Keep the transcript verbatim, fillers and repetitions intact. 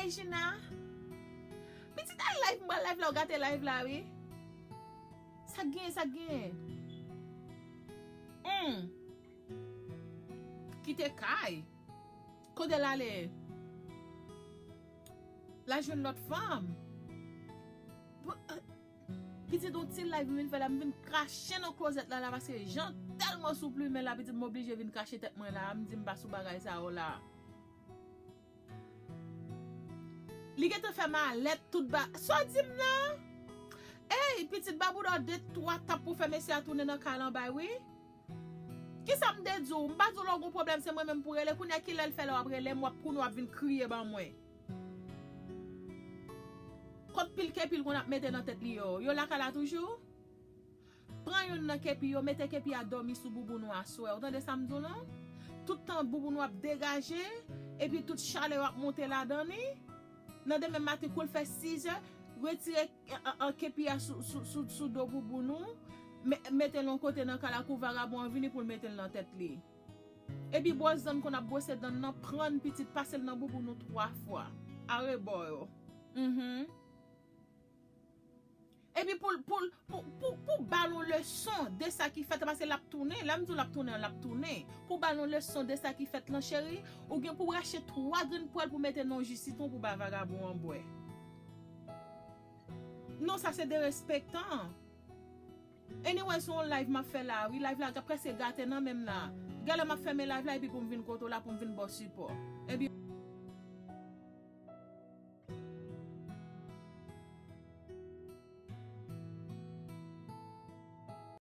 Regina. Pitit al live, m pral live la, ou gate live la, wi. Sa k genyen, sa k genyen? Hmm. Kite kay. Kote l ale? L al jwenn lòt fanm. Bon, euh, pitit, yon ti live m vin fè la, m vin krache nan klozèt la, la, paske jan tèlman sou plimen la, pitit, m oblije vin krache tèt mwen la, m di m pa sou bagay sa yo la. Li gentan fè malèt tout ba. Sa w di m nan? Ey, pitit, ba Bouda de twa tap pou fè mesye a tounen nan kay lan bay, wi. Kisa m te di w? M pa di w lè w gon pwoblèm, se mwen menm pou rele. Kounye a, kilè l fè lè w ap rele m, w ap kounye w ap vin kriye ban mwen. Kot pil kepi l konn ap mete nan tèt li yo? Yo lakay la toujou? Pran youn nan kepi yo, mete kepi a dòmi sou bouboun ou aswè. Ou tande sa m di w lan? Tout tan bouboun ou ap degaje, epi tout chalè yo ap monte ladan li. Nan demen maten, kou l fè sizè, retire, an, an, an, kepi a sou, sou, sou, sou do bouboun ou, me-, mete l yon kote nan kay la, kou vagabon an vini pou l mete l nan tèt li. Epi bwòs dan konn ap bwose dan nan, pran pitit, pase l nan bouboun ou twa fwa. Arebò yo. Mhm. Epi pou, pou, pou, pou, pou ba l yon leson de sa ki fèt, paske l ap tounen, lè m di w l ap tounen, l ap tounen. Pou ba l yon leson de sa ki fèt lan, cheri, ou gen pou rache twa grenn pwèl pou mete nan yon ji sitwon pou ba vagabon an bwè. Non, sa se derespektan. Anyway, se yon live m ap fè la, wi, live la prèske gate nan men m la. Genlè m ap fèmen live la epi pou m vin kote w la pou m vin ba w sipò. Epi